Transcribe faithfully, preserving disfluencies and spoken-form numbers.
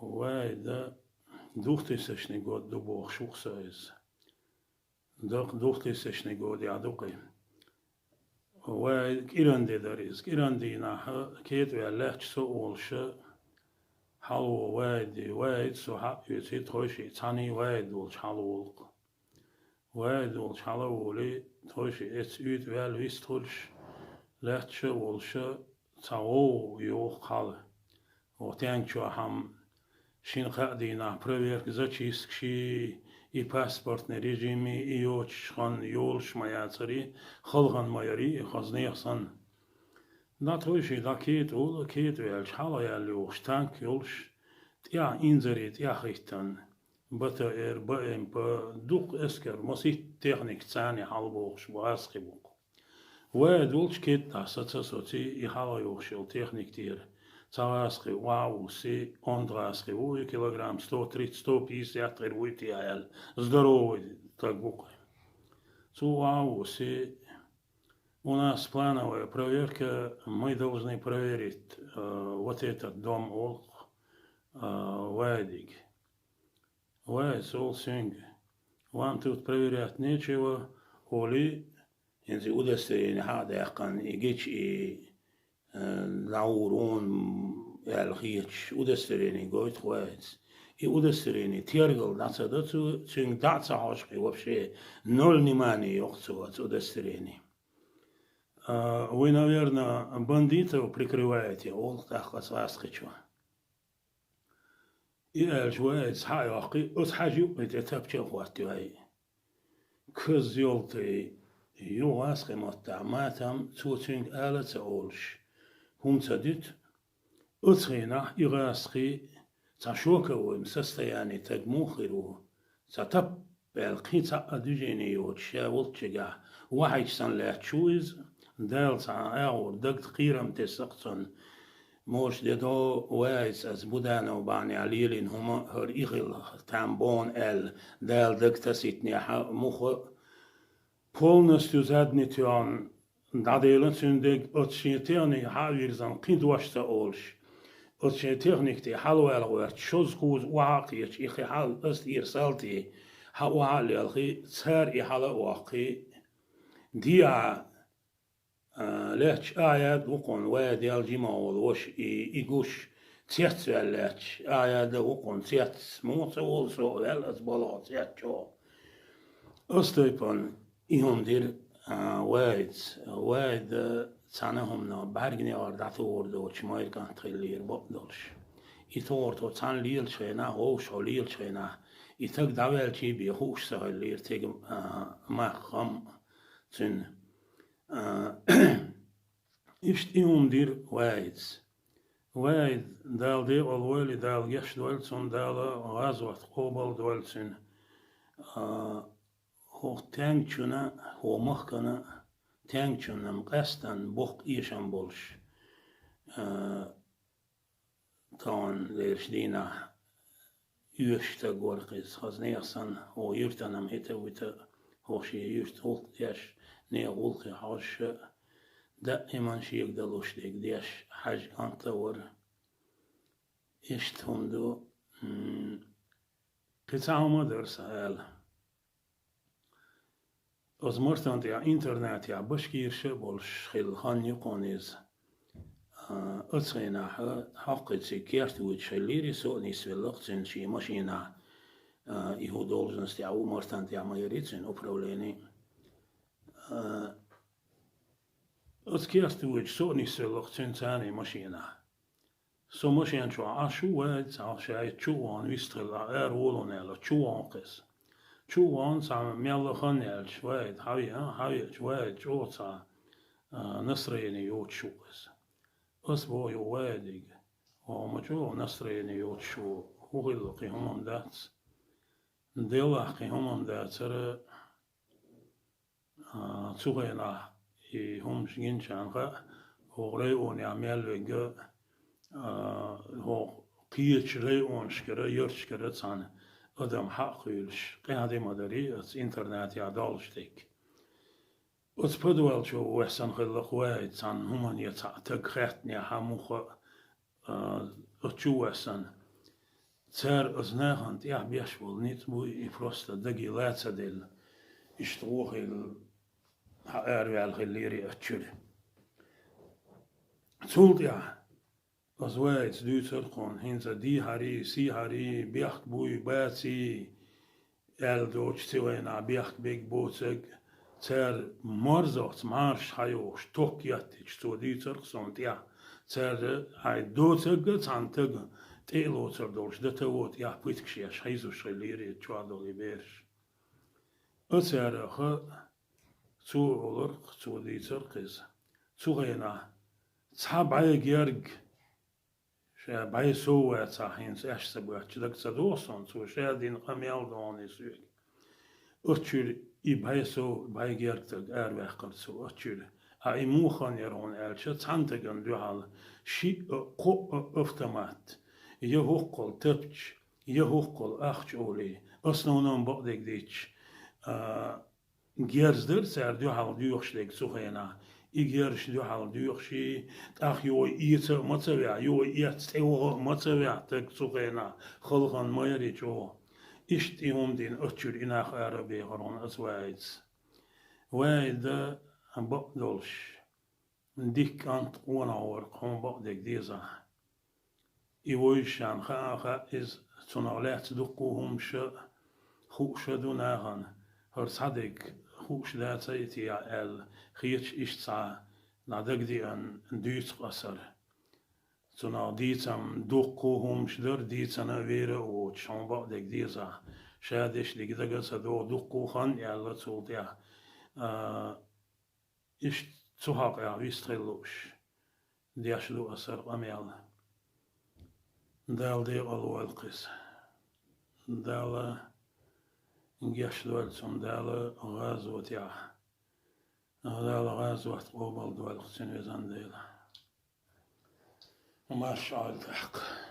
Вай да двухтысячный год ду бохуш ву-кх со иза. Дакъа двухтысячный годехь ду-кх и. Вай кӀиран де дара иза. КӀиран дийнахь кхета ваьлла лаьтташ со а волуш, хьалавогӀу Вайди. Вайди со хьаоьций, тхойшиъ цхьаьний Вайди волчу хьалаволу-кх. Вайди волчу хьала а волий, тхойшиъ эцца уьйтӀа ваьлла вистхуьлуш, лаьтташ а волуш, цхьа гӀовгӀа йоху хьала. Оха тенга чохь-м шина-кхаа дийнахь проверка, зачисткаш, и паспортный режим, и йоцуш хан йолуш ма яцара, хала хан ма яра и, хаза нехан санна. ДӀа тхойшиъ дӀа кхета волу, кхета ваьлча, хьалаяьлла йохуш танк йолуш, тӀехь инзаре тӀехь хӀиттина, Б Т Р, Б М П, дукха эскар, масийтта техника царна хьалабохуш бу, гӀазкхи бу-кх. Вайди волчу кхетта саца соций, и хьалайохуш йолу техника тӀера цхьа гӀазкхи охьа а вуссий, онда гӀазкхи ву и, килограмм сто тридцать, сто пятьдесят хир вуй те аьлла, здоровый стаг ву-кх. Цо охьа а вуссий: «У нас плановая проверка, мы должны проверить, э, вот этот дом», — олу-кх, э, Вайдига. Вайдис олу цуьнга: «Вам тут проверять нечего», — олий, хӀинца и удостоверение хьа а даьккхина, и гича и, э, дӀагӀур ву-кх аьлла хеташ, удостоверение гойту-кх Вайдис. И удостоверение тергал дӀа ца до цо, цуьнга дӀа а ца хьожу-кх и вообще, ноль внимания йо-кх цо оцу удостоверенина. «А, вы, наверное, бандитов прикрываете», — олу тӀаккха оцу гӀазкхичо. И аьлча, Вайдис схьа а йоккхий, оцу хьажа юккъе тӀе тапча а хӀоттайой. Козел-тай, юха гӀазкхи маттахь матам, цо цуьнга ала а ца олуш, хӀума ца дуьту. Оцу хенахь и гӀазкхи цхьа шоковой состояние таг муха хир ву, цхьа тап аьлла кхин цхьа а движение йоцуш, ша волччигахь вахьийча санна лаьтташ ву иза, Дала цхьа агӀор дагта кхерам тесна-кх цунна. Может, де до Вайдис аса Буданов бахьанехь лелийна хӀума хӀара и хилла там боху аьлла, Дала дага тасийтинехь а муха а, полностью задний тоьхна дӀаделла цуьнан дерг, оцу шен техника хьа а вирзина, кхин дош ца олуш, оцу шен техника тӀе хьалаваьлла гӀоьртича, шозза кхузза охьа а кхетча, и кхин хьал ас тӀера салтий, хьа охьа а лелхий, цара и хьала а воккхий, дехьа, а, лаьтташ Ахьяд ву-кх хьуна, Вайди ял жима волу ваша, и, и гуш, цец ваьлла лаьтташ Ахьяд а ву-кх хьуна, цец, муха ца волу со а ваьлла, аса балха цец чӀогӀа. Оцу тайпана и хӀума дира, а, Вайдис. Вайди цхьана хӀуманах бӀаьрганегӀар дӀатухур доцуш майра кӀант хиллера бакъдолуш. И тохар тхо цхьаьна лелачу хенахь, вовшахьо лелачу хенахь, и таг дӀаваьлчий бен хууш ца хиллера, теган, а, мах, хам цуьнан. А, иштта и хӀума дира Вайдис. Вайди, Дала декъал войла, Дала гечдойла цунна, Дала гӀазот къобалдойла цуьнан. А, хӀокху тенчунна, хӀокху махкана, тенчунна-м къаьстина боккха эшам болуш, а, тахана лераш дийнахь оьшуш стаг вара-кх иза, хаза нехан санна, хӀокху юьртана-м хӀита а вуьту, хӀокху шен юьрта гӀуллакх деш, нехан гӀуллакхе хьожуш а, даиман шега далуш дерг деш, хьаьжа кӀант а вара. Иштта хӀума ду, м, кхин цхьа хӀума а дара сан ала. Оцу Мартан тӀехь интернатехь башкираш а болуш хилла хан ю-кх хьуна иза. А, оцу хенахь хьокхуьйту цига керта воьдуш хиллера и, со а нисвелла-кх цуьнан шен машинахь, а, и хӀун должностехь ву, Мартан тӀехь ма яра и цуьнан управлени. А, оцу керта воьдуш со а нисвелла-кх цуьнан царний машинахь. Со машен чохь Ӏаш ву, Вайди цхьа шайта чу а вахана вистхилла, ара волавелла, чу вахана-кх иза. Чу а вахана, цхьа мелла хан яьлча, Вайди, хьан веа, хьан веача, Вайди чӀогӀа цхьа, а, настроение йоцуш ву иза. Ас боху юха Вайдига: «Хьо ма чӀогӀа настроение йоцуш ву, хӀун хилла, кхин хӀума-м дац?» Делахь, кхин хӀума-м дацара. А, цу хенахь и хӀуманаш гинчарна хаьа, хӀокху районехь мел верг а, хӀокху кхечу районашкара, ярташкара цхьана адам хьакхуьйлуш, къаьхьа де ма дарий оцу интернатехь доллуш дерг. Оцу подвал чу воьссина хилла-кх Вайди, цхьана хӀуманна я цхьаъ таг хаьттинехь а, муха а, а, оцу чу воьссина. цара оцу нахана тӀехь беш болу ницкъ буй, и просто даге ла ца делла, иштта вохийла, хьан араваьлла хиллера и оцу чуьра. Цул тӀаьхьа аса ваица дуьйцура тхуна, хӀинца дийхьарий, сийхьарий, бехк буй, баций, аьлла доцуш цу хенахь бехк бег боцург, цара морзоца маьрша хьайогӀуш ток еттича, цо дуьйцура суна тӀехь, цара хьайн доцург а цхьана тага тӀе а лоцур долуш, дата а воту тӀехь пуьтигаш еш хьийзош хиллера и чохь долу и бераш. А цара а хаьа, цо олург, цо дийцарх иза. Цу хенахь цхьа бӀе герга, ша бӀе сов вацахь, хӀинца аьшша ца боьттуш, дага ца догӀу суна, цо ша дина къамел догӀу и соьга. Оцу чуьра и бӀе сов, бӀе герга стаг араваьккхира цо оцу чуьра. Ткъа и муха хан яра хьуна аьлча, цхьана стагана дуьхьал шиъ а, кхоъ а автомат, я хӀоккхул тапча, я хӀоккхул ахча олий, основном бакъдерг дийцча, а, герз дара цара дуьхьал доьхуш дерг цу хенахь. И герзаш дуьхьал доьхуш, тӀаккха юха эца а ма ца веа, юха эцна тӀе ваха а ма ца веа стаг цу хенахь, хала хан ма яра и чӀогӀа. Иштта и хӀума дина оцу чуьра и нах ара а бехира хьуна аса ваица. Ваида бакъ долуш, дика кӀант къонах вара хьуна бакъдерг дезахь. И вовшашна хаа а хаьа иза, цунах лаьцна дуккха а хӀумаш а хууш а ду нахана, хӀара цхьа дерг хууш дац а и те аьлла, хеташ иштта цхьа дӀа дагадеана дуьйцу-кх аса хӀара. Цунах дийцам дуккха а хӀумаш дара, дийцина а вер а воцуш, хьуна бакъдерг дезахь, ша деш дерг дага а ца догӀу, дуккха а хан аьлла цул тӀаьхьа. А, Иштта цу хьокъехь вистхила лууш, деш ду аса хӀара къамел. Дала декъал войла-кх иза. Дала гечдойла цунна, Дала гӀазотехь, Дала гӀазот къобалдойла-кх цуьнан, везан Дела. Марша Ӏойла тӀаккха.